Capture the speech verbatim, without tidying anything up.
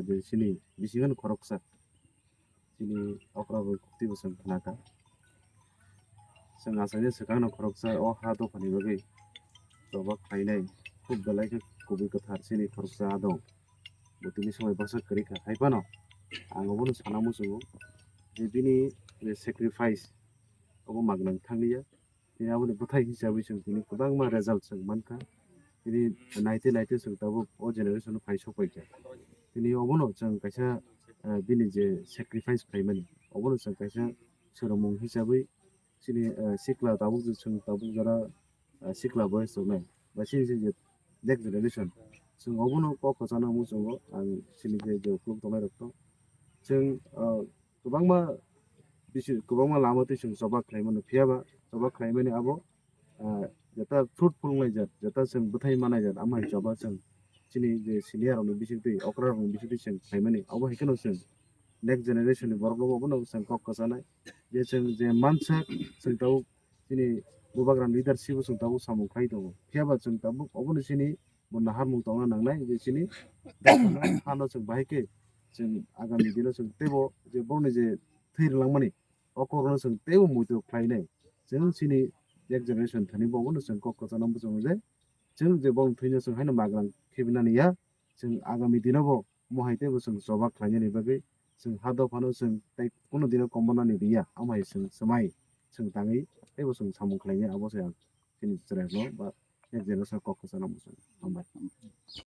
Je chini bisingo khoroksa chini okra bai kukti bo chwng khna kha. Chwng achaini swkang no khoroksa o ha dophani bagwi choba khlainai khub belai khe kubui kwthar chini khoroksa ha dong. Bo tini somoi baksa kwrwi kha. Hai phano ang obono sana muchungo je bini je sacrifice obo magnang thanglia. Tini aboni bwthai hisabwi chwng tini kwbangma result chwng mankha. Tini naite naite chwng tabuk o generation o phai sokpaikha. Tini obono chwng kaisa, eh, bini je sacrifice khlaimani, obono chwng kaisa swrwngmung hisabwi chini, eh, sikla tabuk je chwng tabuk jora, eh, sikla boyes tongnai ba chini je next generation, chwng obono kok kwchana muchungo ang chini je, je uklok tongnai rok to. Chwng, eh, kwbangma bisi, kwbangma lama twi chwng choba khlai mano, phiya ba choba khlai mani abo, ah, jeta fruitful wngnai jat, jeta chwng bwthai manai jat, amo hai choba chwng chini je senior rokni bisingtwi, okra rokni bisingtwi chwng khlai mani, abo hai kheno chwng next generation ni borok rokbo abono chwng kok kwchanai, je chwng je mansak chwng tabuk chini bubagra leadership o chwng tabuk samung khlai tongo, phiya ba chwng tabuk obono chini bo naharmung tongna nangnai je chini hano chwng bahai khe chwng agami dino chwng teibo je borokni je thwi rwlangmani o kokno chwng teibo muitu khlainai. Chwng chini next generation thani bo bono chwng kok kwchana muchungo je chwng je borokni thwino chwng haino magrang khibinani ya, chwng agami dino bo mohai teibo chwng choba khlainani bagwi chwng ha dophano chwng tei kunu dino komornani riya, amo hai chwng swmai chwng tangwi teibo chwng samung khlainai, abo se ang chini chwraino ba next generation kok kwchana muchungo. Hambai.